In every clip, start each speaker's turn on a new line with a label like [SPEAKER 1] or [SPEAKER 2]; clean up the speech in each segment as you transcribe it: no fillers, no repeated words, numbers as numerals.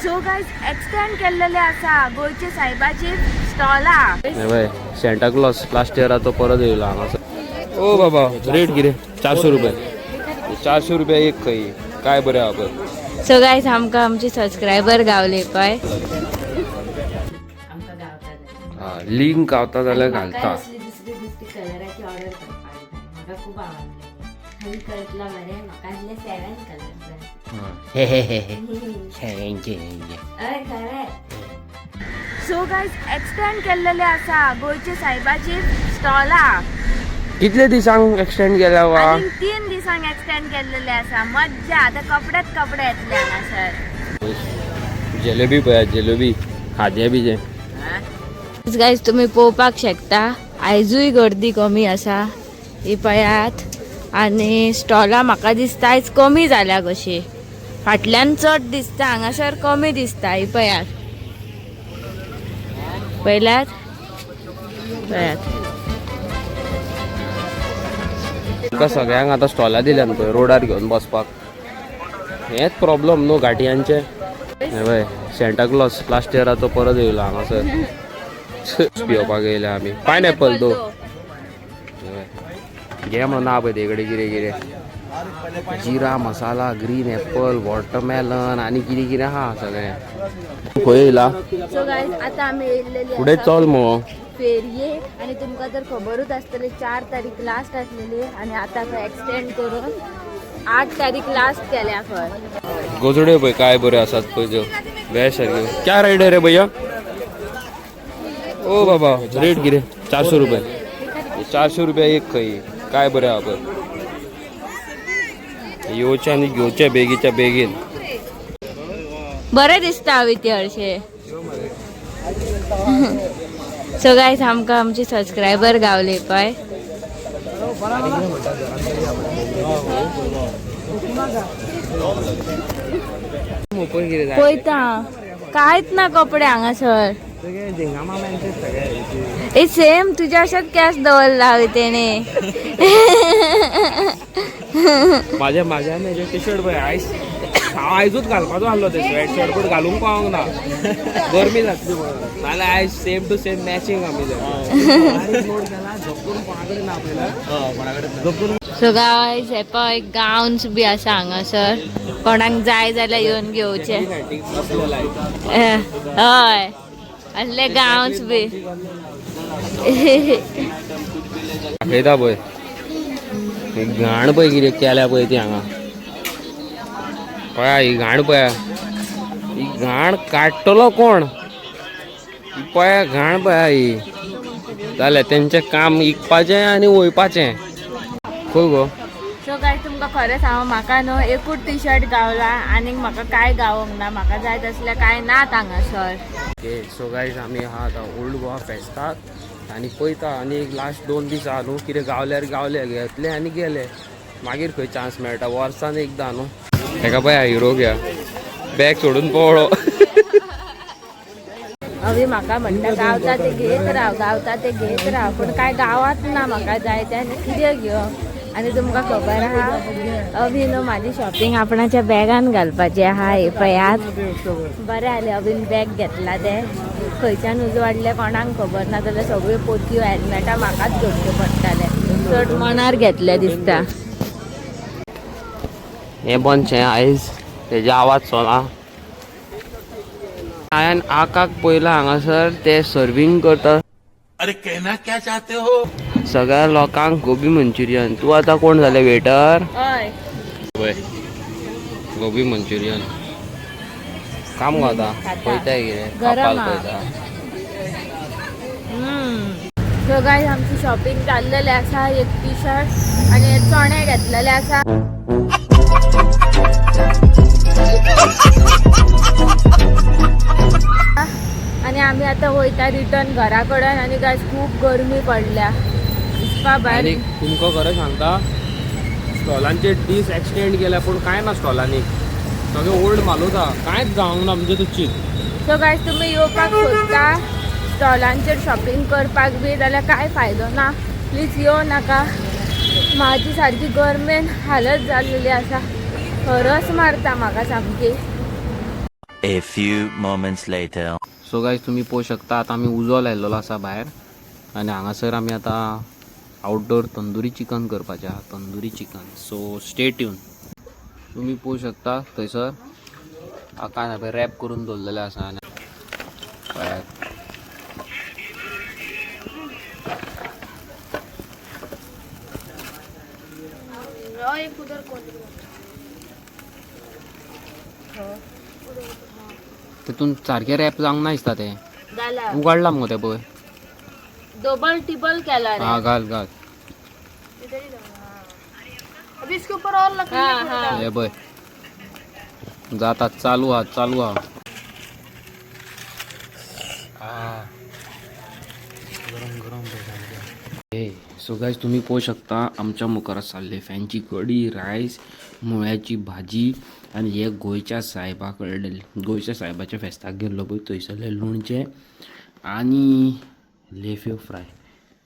[SPEAKER 1] So guys extend केल्लेले आसा गोंयचे सायबाचे स्टॉला.
[SPEAKER 2] हे सँटा क्लॉस लास्ट इयराचो परत येयला हांगासर. ओ बाबा, रेट कितें? 400 रुपये, 400 रुपया एक. खंय काय बरें आहा पळय.
[SPEAKER 1] सो गायज, आमकां आमचे सबस्क्रायबर गावले पळय. आमकां गावता.
[SPEAKER 2] हा, लिंक गावता जाल्यार घालता.
[SPEAKER 1] दुसरी दुसरी कलराची ऑर्डर करपाक जाय. म्हाका खूब आवडले. आनी कळटलो मरे, म्हाका आसले सेवन कलर जाय. हय, खरें. सो गायज, एक्सटेंड केल्लेले आसा गोंयचे सायबाचे स्टॉला.
[SPEAKER 2] कितले दिसांक एक्सटेंड केल्या वा?
[SPEAKER 1] आनी 3 दिसांक एक्सटेंड केल्लेले आसा. मज्जा, आतां कपडेच कपडे येतले हांगासर.
[SPEAKER 2] जलेबी पळया, जलेबी, खाजें बिजें.
[SPEAKER 1] गायज, तुमी पळोवपाक शकता, आयजूय गर्दी कमी आसा. ही पळयात, आनी स्टॉलां म्हाका दिसता आयज कमी जाल्या कशी. फाटल्यान चड दिसता, हांगासर कमी दिसता. ही पळयात, पळयल्यात, पळयात.
[SPEAKER 2] तुका सगळ्यांक आतां स्टॉलां दिल्यान पळय रोडार घेवन बसपाक. हेच प्रॉब्लम न्हू घाटयांचे. हे पळय, सँटा क्लॉस लास्ट इयराचो परत येयला हांगासर. पिवपाक येयल्या आमी. पायनएपल दो. घे म्हणून ना पळय ते कडेन कितें कितें, जिरा मसाला, ग्रीन एपल, वॉटरमेलन आनी कितें कितें आहा सगळें. खंय येयला?
[SPEAKER 1] सो गायज, आतां आमी येयल्लेली
[SPEAKER 2] फुडें
[SPEAKER 1] आसा
[SPEAKER 2] चल मगो.
[SPEAKER 1] फेरये. आनी तुमकां तर खबरूच आसतली, 4 तारीख लास्ट आसलेली आनी आतां खंय एक्सटेंड करून 8 तारीख लास्ट केल्या खंय.
[SPEAKER 2] गोजड्यो पळय काय बऱ्यो आसात पळय त्यो, बेस्ट सारक्यो. क्या रेट रे भैया? ओ बाबा, रेट कितें? 400 रुपये, 400 रुपया एक. खंय काय बरें आहा पळय. येवचें आनी घेवचें बेगीच्या बेगीन.
[SPEAKER 1] बरें दिसता हवी ती हरशे. सो गायज, आमकां आमचे सबस्क्रायबर गावले पळय. पळयता, कांयच ना कपडे हांगासर. ए, सेम तुज्या अशेंच केस दवरला हवे तेणे.
[SPEAKER 2] माझ्या माझ्या टी शर्ट पळय. आयज हांव आयजूच घालपाचो आसलो ते स्वेट शर्ट, पूण घालूंक पावंक ना, गरमी जातली म्हणून. नाल्यार आयज सेम टू सेम मॅचिंग आमी. कोणा कडेन ना पयला.
[SPEAKER 1] सो गायज, हे पळय, गावन्स बी आसा हांगासर. कोणाक जाय जाल्यार येवन घेवचे. हय, असले गावन्स बी.
[SPEAKER 2] दाखयता पळय, ही घाण पळय कितें केल्या पळय ती हांगा. पळया, ही घाण पळया. ही घाण काडटलो कोण? ही पळया, घाण पळया ही. जालें तेंचें काम, इकपाचें आनी वयपाचें. खंय गो?
[SPEAKER 1] सो गायज, तुमकां खरें सांगू, म्हाका न्हू एकूच टी शर्ट गावला आनीक म्हाका कांय गावोंक ना. म्हाका जाय तसलें कांय नात हांगासर.
[SPEAKER 2] ओके, सो गायज, आमी आहा आतां ओल्ड गोवा फेस्ताक आनी पळयता आनी एक लास्ट 2 दीस आहा न्हू, कितें गावल्यार गावले, घेतले आनी गेले. मागीर खंय चान्स मेळटा? वर्सान एकदां न्हू. हेका पळया, हिरो घ्या, बॅग सोडून पळो.
[SPEAKER 1] अवी म्हाका म्हणटा, गावता ते घेत राव, गावता ते घेत राव, पूण काय गावात ना म्हाका जाय ते. आनी कितें घेव? आनी तुमकां खबर आहा, अवी न्हू म्हाजी शॉपिंग आपणाच्या बॅगान घालपाची आहा. हे पळयात, बरें जालें अवीन बॅग घेतला तें. खंयच्यान उजवाडले कोणाक खबर ना, जाल्यार सगळ्यो पोतयो, हेल्मेटां म्हाकाच घेवच्यो पडटाले. चड मनार घेतले दिसता.
[SPEAKER 2] हें बंदशें आयज, तेजे आवाज चोला. हांवें आकाक पयला हांगासर ते सर्वींग करता.
[SPEAKER 3] अरे, कहना क्या चाहते हो?
[SPEAKER 2] सगळ्या लोकांक गोबी मंचुरियन. तूं आतां कोण जालें, वेटर?
[SPEAKER 1] हय.
[SPEAKER 2] पळय, गोबी मंचुरियन काम गो आतां.
[SPEAKER 1] खाता.
[SPEAKER 2] पळयताय कितें?
[SPEAKER 1] गरम
[SPEAKER 2] कपाल
[SPEAKER 1] आहा.
[SPEAKER 2] पळयता.
[SPEAKER 1] सो गायज, आमची शॉपिंग चाललेले आसा. एक टी शर्ट आनी चणे घेतलेले आसा. आनी आमी आतां वयता रिटर्न घरा कडेन. आनी गायज, खूब गरमी पडल्या हिसपा
[SPEAKER 2] आनी
[SPEAKER 1] भायर.
[SPEAKER 2] तुमकां खरें सांगता, स्टॉलांचे दीस एक्सटेंड केल्या, पूण कांय ना स्टॉलांनी. सगळें ओल्ड मालूच आहा, कांयच जावंक ना म्हणजे तुची.
[SPEAKER 1] सो गायज, तुमी येवपाक सोदता स्टॉलांचेर शॉपिंग करपाक बी जाल्यार कांय फायदो ना. प्लीज येवं नाका. म्हाजी सारकी गरमेन हालत जाल्लेली आसा. खरस मारता म्हाका सामकी.
[SPEAKER 4] A few moments later.
[SPEAKER 2] So guys तुमी पळोवंक शकता आतां आमी उजो लायलेलो आसा भायर आनी हांगासर आमी आतां आउटडोर तंदुरी चिकन करपाचें आहा, tandoori chicken. So stay tune. तुमी पळोवंक शकता थंयसर आकान पळय रॅप करून दवरलेलें आसा आनी पळयात. तितून सारकें रॅप जावंक ना दिसता तें.
[SPEAKER 1] जाला.
[SPEAKER 2] उगाडला मुगो तें पळय.
[SPEAKER 1] डबल टिबल केला रे.
[SPEAKER 2] हा, घाल घाल.
[SPEAKER 5] अभी इसके ऊपर और लकड़ी.
[SPEAKER 1] हा हा.
[SPEAKER 2] हे पळय, जाता, चालू हा, चालू हा. गरम गरम. हे सो गायज, तुम्ही पळोवंक शकता आमच्या मुखार आसा लेफ्यांची कडी, रायस, मुळ्याची भाजी आनी हे गोंयच्या सायबा कडले, गोंयच्या सायबाच्या फेस्ताक गेल्लो पळय थंयसरलें लोणचें आनी लेफ्यो फ्राय.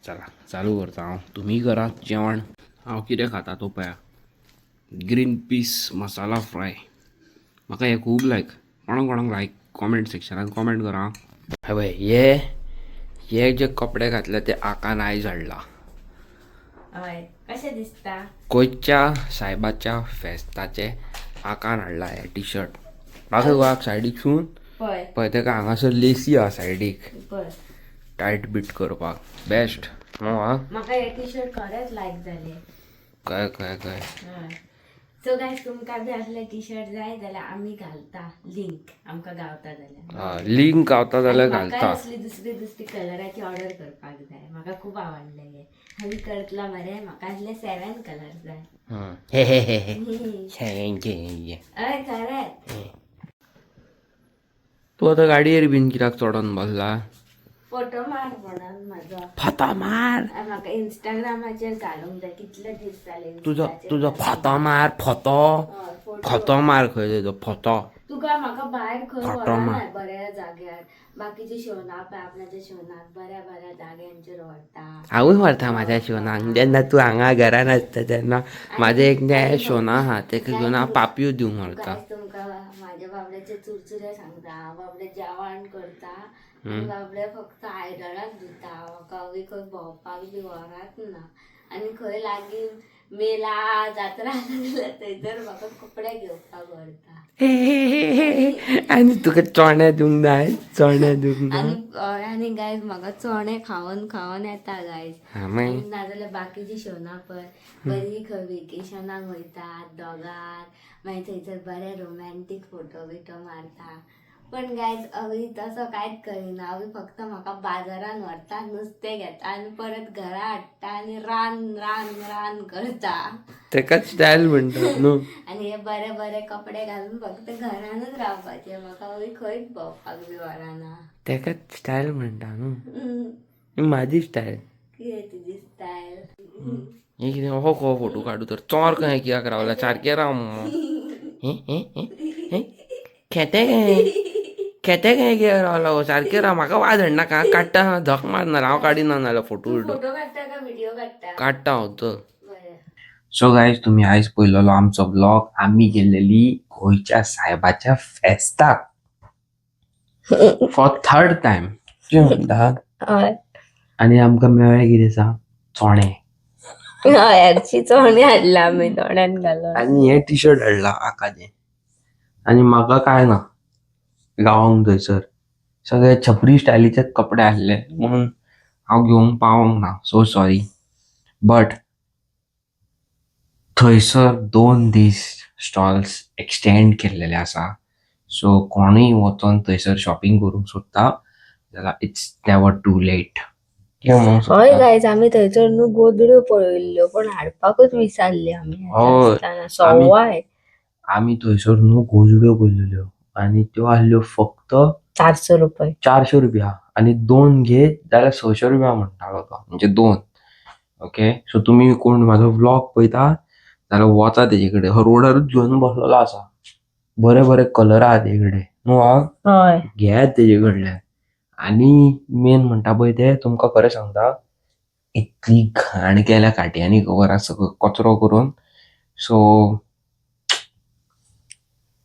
[SPEAKER 2] चला, चालू करता हांव, तुमी करात जेवण. हांव कितें खाता तो पळया, ग्रीन पीस मसाला फ्राय. म्हाका हें खूब लायक. कोणाक कोणाक लायक, कॉमेंट सेक्शनान कॉमेंट करा. हय, हे हे जे कपडे घातले ते आकान आयज हाडला.
[SPEAKER 1] हय, कशें दिसता?
[SPEAKER 2] गोंयच्या सायबाच्या फेस्ताचे आकान हाडला हे टी शर्ट. दाखय गोवाक सायडीकसून.
[SPEAKER 1] पळय.
[SPEAKER 2] पळय तेका हांगासर लेसी आहा सायडीक.
[SPEAKER 1] पळय.
[SPEAKER 2] टायट बीट करपाक बेस्ट न्हू. हा.
[SPEAKER 1] म्हाका हे टी शर्ट खरेंच लायक जालें.
[SPEAKER 2] काय काय काय.
[SPEAKER 1] सो गायज, तुमकां बी असले टी शर्ट जाय जाल्यार आमी घालता लिंक, आमकां गावता जाल्यार.
[SPEAKER 2] लिंक गावता जाल्यार
[SPEAKER 1] म्हाकाय
[SPEAKER 2] घालता.
[SPEAKER 1] असली दुसरी दुसरी कलराची ऑर्डर करपाक जाय. म्हाका खूब आवडले हे. हांवें करतला मरे, म्हाका असले 7 कलर जाय.
[SPEAKER 2] हे हे हे हे.
[SPEAKER 1] हय, खरेंच.
[SPEAKER 2] तूं आतां गाडयेर बीन कित्याक चडोन बसला?
[SPEAKER 1] फोटो मार म्हणून म्हाजो.
[SPEAKER 2] फोतो मार.
[SPEAKER 1] आनी म्हाका इंस्टाग्रामाचेर घालूंक जाय. कितले दीस जाले
[SPEAKER 2] तुजो
[SPEAKER 1] Instaचेर
[SPEAKER 2] तुजो
[SPEAKER 1] घालूंक.
[SPEAKER 2] फोतो मार, फोतो.
[SPEAKER 1] हय, फोटो.
[SPEAKER 2] फोतो मार खंय तुजो फोतो.
[SPEAKER 1] तुका म्हाका भायर खंय
[SPEAKER 2] फोटो
[SPEAKER 1] व्हरना
[SPEAKER 2] मार.
[SPEAKER 1] बऱ्या जाग्यार. बाकीचे शिवनाक पळय, आपणाच्या शिवनाक बऱ्या बऱ्या जाग्यांचेर व्हरता.
[SPEAKER 2] हांवूय व्हरता म्हाज्या शोनाक. जेन्ना तूं हांगा घरान आसता तेन्ना म्हाजें एक तें शोना आहा, तेका घेवन हांव पापयो दिवंक व्हरता.
[SPEAKER 1] गायज, तुमकां म्हाज्या बाबड्याचे चुरचुरे सांगता. हांव बाबडे जेवण करता आनी बाबडे फक्त आयदनां धुता. म्हाका बी खंय भोंवपाक बी व्हरात ना आनी खंय लागीं मेला जात्रा जाल्यार थंयसर म्हाका कपडे घेवपाक व्हरता.
[SPEAKER 2] आनी तुका चणे दिवंक जाय, चणे दिवंक जाय.
[SPEAKER 1] आनी हय, आनी गायज, म्हाका चणे खावन खावन येता गायज.
[SPEAKER 2] हा मागीर.
[SPEAKER 1] नाजाल्यार बाकीची शोना पळय, बरी खंय वेकेशनाक वयतात दोगांत, मागीर थंयसर बरे रोमॅन्टीक फोटो बिटो मारता. पण गायज, अवी तसो कांयच करिना. अवी फक्त म्हाका बाजारान व्हरता, नुस्तें घेता आनी परत घरा हाडटा आनी रान रान रान करता.
[SPEAKER 2] तेकाच स्टायल म्हणटात न्हू.
[SPEAKER 1] आनी हे बरे बरे कपडे घालून फक्त घरानूच रावपाचें. म्हाका अवी खंयच भोंवपाक बी व्हरना.
[SPEAKER 2] तेकाच स्टायल म्हणटा न्हू. ही म्हाजी स्टायल.
[SPEAKER 1] कितें तुजी स्टायल?
[SPEAKER 2] हे कितें हो को फोटो काडू तर चोर खंय कित्याक रावला? सारकें राव मगो. हे खेते काय खेते काय कित्याक रावला हो? सारकें राव, म्हाका वाज हाडनाका. काडटा, धक मारना. हांव काडिना नाल्यार फोटो बिटो.
[SPEAKER 1] फोटो काडटा काय व्हिडिओ काडटा?
[SPEAKER 2] काडटा हांव, चल.
[SPEAKER 1] बरें.
[SPEAKER 2] सो गायज, तुम्ही आयज पळयलेलो आमचो ब्लॉग. आमी गेलेली गोंयच्या सायबाच्या फेस्ताक फॉर थर्ड टायम कितें म्हणटा.
[SPEAKER 1] हय.
[SPEAKER 2] आनी आमकां मेळ्ळें कितें सांग, चोणे.
[SPEAKER 1] हय, हरशी चोणे हाडला आमी तोंडान घालून.
[SPEAKER 2] आनी हे टी शर्ट हाडला आकाचें. आनी म्हाका काय ना गावोंक, थंयसर सगळे छपरी स्टायलीचे कपडे आसले म्हणून हांव घेवंक पावोंक ना. सो सॉरी, बट थंयसर 2 दीस स्टॉल्स एक्सटेंड केल्लेले आसा. सो कोणूय वचोन थंयसर शॉपिंग करूंक सोदता जाल्यार it's never too late.
[SPEAKER 1] हय गायज, आमी थंयसर न्हू गोदड्यो पळयल्ल्यो, पण हाडपाकूच विसरले आमी.
[SPEAKER 2] हय.
[SPEAKER 1] आसतना सवाय.
[SPEAKER 2] आमी थंयसर न्हू गोजड्यो पळयल्ल्यो आनी त्यो आसल्यो फक्त
[SPEAKER 1] 400 रुपये.
[SPEAKER 2] 400 रुपया आनी दोन घेत जाल्यार 600 रुपया म्हणटालो तो, म्हणजे दोन. ओके, सो तुमी कोण म्हाजो व्लॉग पळयता जाल्यार वचा तेजे कडेन. हो रोडारूच घेवन बसलेलो आसा. बरे बरे कलर आहा तेजे कडेन न्हू हा.
[SPEAKER 1] हय.
[SPEAKER 2] घेयात तेजे कडल्यान. आनी मेन म्हणटा पळय ते तुमकां खरें सांगता, इतली घाण केल्या काट्यांनी, खबर आसा, सगळो कचरो करून. सो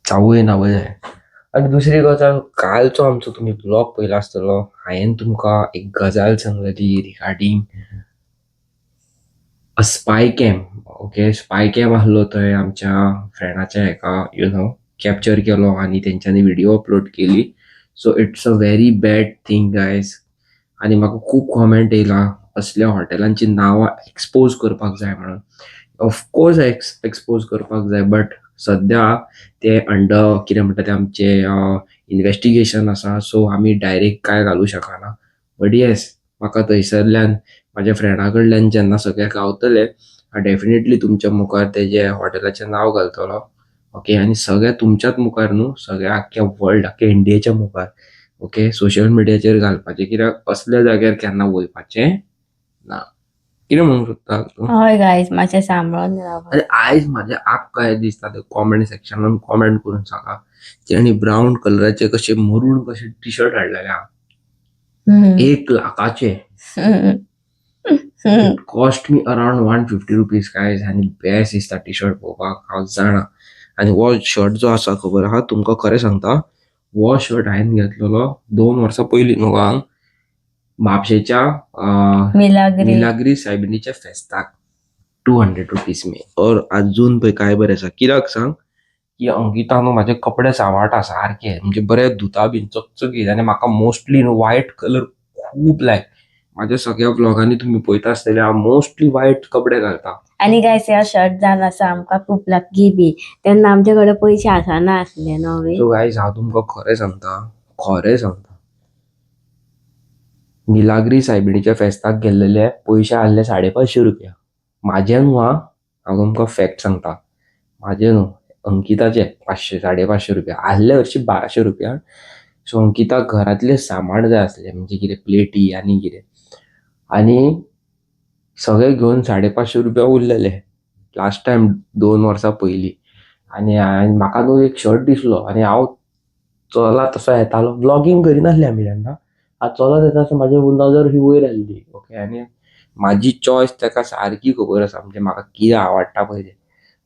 [SPEAKER 2] चावूय ना बरें. आनी दुसरी गजाल, कालचो आमचो तुमी ब्लॉग पळयला आसतलो. हांवें तुमकां एक गजाल सांगलेली regarding a spy cam. Okay, spy cam आहलो थंय आमच्या फ्रेंडाच्या हेका you know capture केलो आनी तेंच्यांनी व्हिडिओ अपलोड केली. So it's a very bad thing, guys. आनी म्हाका खूब कॉमेंट येयला असल्या हॉटेलांची नांवां एक्सपोज करपाक जाय म्हणून. ऑफकोर्स एक्सपोज करपाक जाय, बट सद्या ते अंडर कितें म्हणटा ते आमचे इन्वेस्टिगेशन आसा, सो आमी डायरेक्ट कांय घालूं शकना. बट येस, म्हाका थंयसरल्यान म्हाज्या फ्रेंडा कडल्यान जेन्ना सगळें गावतलें, हांव डेफिनेटली तुमच्या मुखार तेजें हॉटेलाचें नांव घालतलो. ओके, आनी सगळें तुमच्याच मुखार न्हू, सगळ्या आख्ख्या वर्ल्ड, आख्ख्या इंडियेच्या मुखार. ओके, सोशल मिडियाचेर घालपाचें, कित्याक असल्या जाग्यार केन्ना वयपाचें ना. कितें म्हणूंक सोदता तूं?
[SPEAKER 1] हय गायज, मातशें सांबाळून राव.
[SPEAKER 2] आनी आयज म्हाज्या आक काय दिसता ते कॉमेंट सेक्शनान कॉमेंट करून सांगा. तेणी ब्रावन कलराचे कशे मरून कशे टी शर्ट हाडलेले आहा 1 लाखाचे. Cost me around ₹150, guys. आनी बेस्ट दिसता टी शर्ट पळोवपाक, हांव जाणा. आनी हो शर्ट जो आसा, खबर आहा तुमकां, खरें सांगता, हो शर्ट हांवें घेतलेलो 2 वर्सां पयलीं न्हू हांव म्हापशेच्या
[SPEAKER 1] मिलाग्री.
[SPEAKER 2] मिलाग्री सायबिणीच्या फेस्ताक, ₹200 में. और अजून पळय काय बरें आसा. कित्याक सांग की अंकिता न्हू म्हाजे कपडे सांबाळटा सारके, म्हणजे बरे धुता बीन चकचकीत. आनी म्हाका मोस्टली न्हू वायट कलर खूब लायक. म्हाज्या सगळ्या ब्लॉगांनी तुमी पळयता आसतले, हांव मोस्टली वायट कपडे घालता.
[SPEAKER 1] आनी गायस, ह्या शर्ट जावन आसा आमकां खूब लकी बी. तेन्ना आमचे कडेन पयशे आसना आसले न्हू बी.
[SPEAKER 2] सो गायज, हांव तुमकां खरें सांगता, खरें सांगता, मिलाग्री सायबिणीच्या फेस्ताक गेल्लेले पयशे आहले 550 रुपया म्हाजे न्हू. हा, हांव तुमकां फॅक्ट सांगता, म्हाजे न्हू, अंकिताचे 500 550 रुपया आहले, हरशीं 1200 रुपया. सो अंकिताक घरांतलें सामान जाय आसलें, म्हणजे कितें प्लेटी आनी कितें, आनी सगळें घेवन 550 रुपया उरलेले लास्ट टायम 2 वर्सां पयलीं. आनी हांवें म्हाका न्हू एक शर्ट दिसलो आनी हांव चलत तसो येतालो, व्लॉगींग करिनासले आमी तेन्ना. हांव चलत येता आसतना म्हाजी नजर अशी वयर आसली. ओके, आनी म्हाजी चॉयस ताका सारकी खबर आसा, म्हणजे म्हाका कितें आवडटा पळय तें.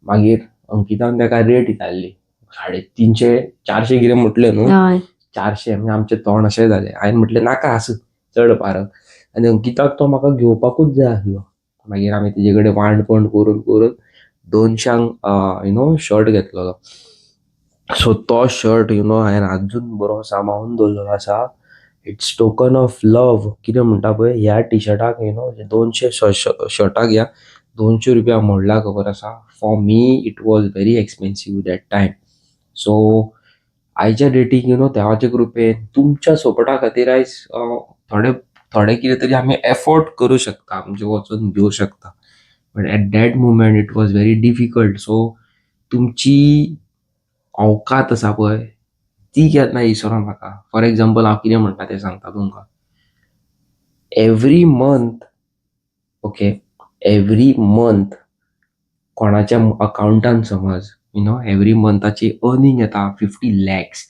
[SPEAKER 2] मागीर अंकितान ताका रेट विचारली, 350 400 कितें म्हटलें न्हू.
[SPEAKER 1] हय.
[SPEAKER 2] 400 म्हणजे आमचें तोंड अशें जालें. हांवें म्हटलें, नाका, आसूं, चड म्हारग. आनी अंकिताक तो म्हाका घेवपाकूच जाय आसलो. मागीर आमी तेजे कडेन वांटपण करून करून 200-क you know shirt घेतलेलो. सो तो शर्ट you know हांवें आजून बरो सांबाळून दवरलेलो आसा. It's token of love. कितें म्हणटा पळय, ह्या टिशर्टाक you know 200 शर्टाक ह्या 200 रुपया मोडला, खबर आसा. For me it was very expensive that time. So आयच्या डेटीक you know देवाचे कृपेन तुमच्या सपोर्टा खातीर आयज थोडे थोडे कितें तरी आमी एफोर्ड करूं शकता, म्हणजे वचून घेवं शकता. But at that moment it was very difficult. So तुमची औकात आसा पळय ती केन्ना विसरो नाका. फॉर एग्जाम्पल, हांव कितें म्हणटा तें सांगता तुमकां. Every month, okay, every month कोणाच्या अकावंटान समज you know every मंथाची अर्निंग येता 50 lakhs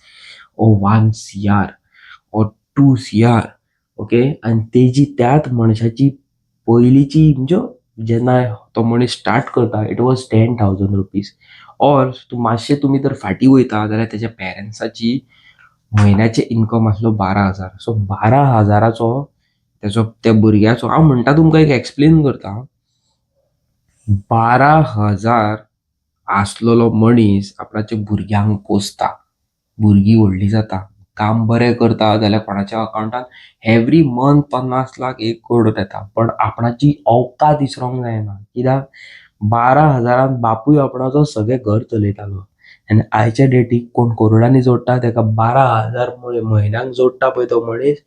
[SPEAKER 2] or 1 CR or 2 CR, okay, आनी तेजी त्याच मनशाची पयलींची, म्हणजे जेन्ना तो मनीस स्टार्ट करता, it was ₹10,000. Or मातशें तुमी जर फाटीं वयता जाल्यार तेच्या पेरंट्साची म्हयन्याचे इनकम आसलो 12,000. सो 12 हजाराचो तेजो त्या भुरग्याचो, हांव म्हणटा तुमकां एक एक्सप्लेन करता, 12,000 आसलेलो मनीस आपणाच्या भुरग्यांक पोसता. भुरगीं व्हडलीं जाता, काम बरें करता जाल्यार कोणाच्या अकावंटान एवरी मंथ 50 लाख, 1 करोड येता. पण आपणाची औकात विसरोंक जायना, कित्याक 12 हजारान बापूय आपणाचो सगळें घर चलयतालो. आनी आयच्या डेटीक कोण करोडांनी जोडटा तेका 12,000 म्हयन्याक जोडटा पळय तो मनीस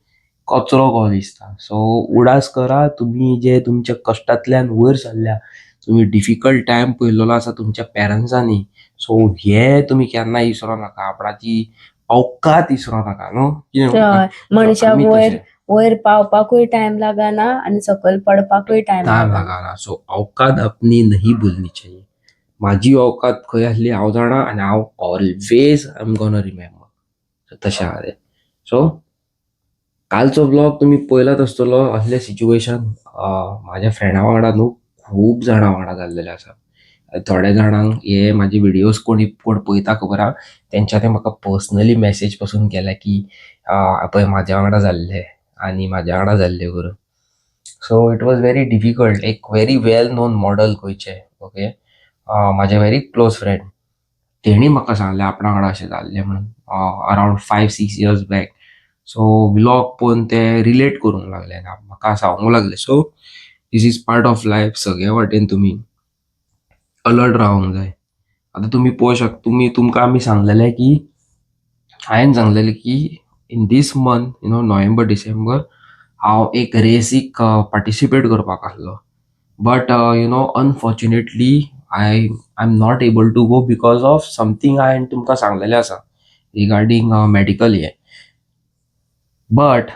[SPEAKER 2] कचरो कसो दिसता. सो उडास करा, तुमी जे तुमच्या कश्टांतल्यान वयर सरल्या, तुमी डिफिकल्ट टायम पळयलेलो आसा तुमच्या पेरंट्सांनी. सो हे तुमी केन्ना विसरो नाका, आपणाची औकात विसरो नाका न्हू, कितें म्हणटा?
[SPEAKER 1] हय, मनशाक
[SPEAKER 2] आमी
[SPEAKER 1] वयर
[SPEAKER 2] तशे.
[SPEAKER 1] वयर पावपाकूय टायम लागना आनी सकयल पडपाकूय टायम
[SPEAKER 2] टायम
[SPEAKER 1] लागना.
[SPEAKER 2] लागना. सो औकात अपनी नहीं भूलनी चाहिए. म्हाजी औकात खंय आसली हांव जाणा आनी हांव always I am gonna remember. तशें आहा तें. सो कालचो ब्लॉग तुमी पळयलात आसतलो. असलें सिच्युएशन म्हाज्या फ्रेंडा वांगडा न्हू, खूब जाणां वांगडा जाल्लेलें आसा. थोड्या जाणांक हे म्हाजे व्हिडियोज कोणी कोण पळयता खबर आहा, तेंच्यांनी म्हाका पर्सनली मॅसेज पसून केल्या की पळय म्हाज्या वांगडा जाल्लें आनी म्हाज्या वांगडा जाल्लें करून. So it was very difficult. एक व्हेरी वेल नोन मॉडल गोंयचें, ओके, म्हाजें व्हेरी क्लोज फ्रेंड, तेणी म्हाका सांगलें आपणा वांगडा अशें जाल्लें म्हणून around 5-6 years back. So vlog पळोवन ते रिलेट करूंक लागले आनी म्हाका सांगूंक लागले. So this is part of life. सगळे वाटेन तुमी अलर्ट रावंक जाय. आतां तुमी पळोवंक शकता, तुमी तुमकां आमी सांगलेलें की, हांवें सांगलेलें की in this month, November, December, हांव एक रेसीक पार्टिसिपेट करपाक आसलो, but unfortunately I am not able to go because of something हांवें तुमकां सांगलेलें आसा रिगार्डींग मॅडिकल हें. बट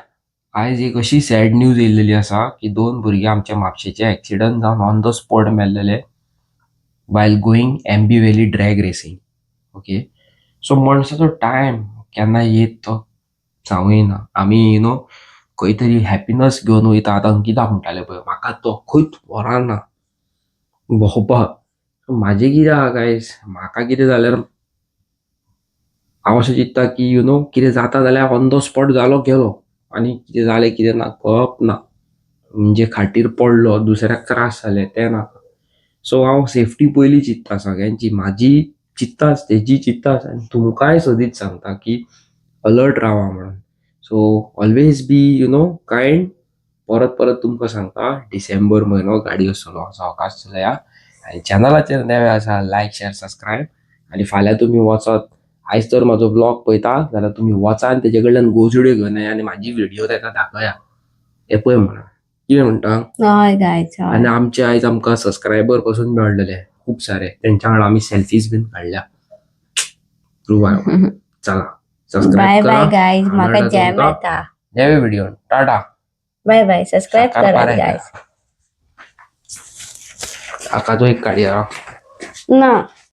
[SPEAKER 2] आयज एक अशी सॅड न्यूज येयलेली आसा की दोन भुरगे आमच्या म्हापशेचे एक्सिडंट जावन on the spot मेल्लेले while going Aamby Valley drag racing, okay. So मनशाचो टायम केन्ना येत तो सांगू येना. आमी खंय तरी हॅपिनस घेवन वयता. आतां अंकिता म्हणटालें पळय, म्हाका तो खंयच व्हरना भोंवपाक. म्हाजें कितें आहा गायज, म्हाका कितें जाल्यार हांव अशें चिंत्ता की कितें जाता जाल्यार ऑन the spot जालो गेलो आनी कितें जालें कितें ना कळप ना. म्हणजे खाटीर पडलो, दुसऱ्याक त्रास जाले तें नाका. सो हांव सेफ्टी पयलीं चिंत्ता सगळ्यांची. म्हाजी चिंत्ताच, तेजी चिंत्ताच आनी तुमकांय सदींच सांगता की अलर्ट रावा म्हणून. So always be kind. परत परत तुमकां सांगता, डिसेंबर म्हयनो, गाडयो चलोवंक सावकाश चलया आनी चॅनलाचेर नवे आसा, लायक, शेर, सबस्क्रायब. आनी फाल्यां तुमी वचत, आयज तर म्हाजो ब्लॉग पळयता जाल्यार तुमी वचा आनी तेजे कडल्यान गोजड्यो घेवन येया आनी म्हाजी व्हिडियो ताका दाखया, हे पळय म्हणा. कितें म्हणटा?
[SPEAKER 1] हय गायज.
[SPEAKER 2] आनी आमचे आयज आमकां सबस्क्रायबर पासून मेळलेले खूब सारे. तेंच्या वांगडा आमी सेल्फीज बीन काडल्या. चला,
[SPEAKER 1] बाय.
[SPEAKER 2] सबस्क्रायब
[SPEAKER 1] बाय
[SPEAKER 2] करा.
[SPEAKER 1] गायज, म्हाका
[SPEAKER 2] मेळटा
[SPEAKER 1] जॅम
[SPEAKER 2] तुमकां.
[SPEAKER 1] येता.
[SPEAKER 2] नवे व्हिडिओ. टाटा.
[SPEAKER 1] बाय बाय, सबस्क्राईब
[SPEAKER 2] साकार
[SPEAKER 1] करा
[SPEAKER 2] पाराय.
[SPEAKER 1] गायज.
[SPEAKER 2] आकाचो एक काडया.
[SPEAKER 1] ना.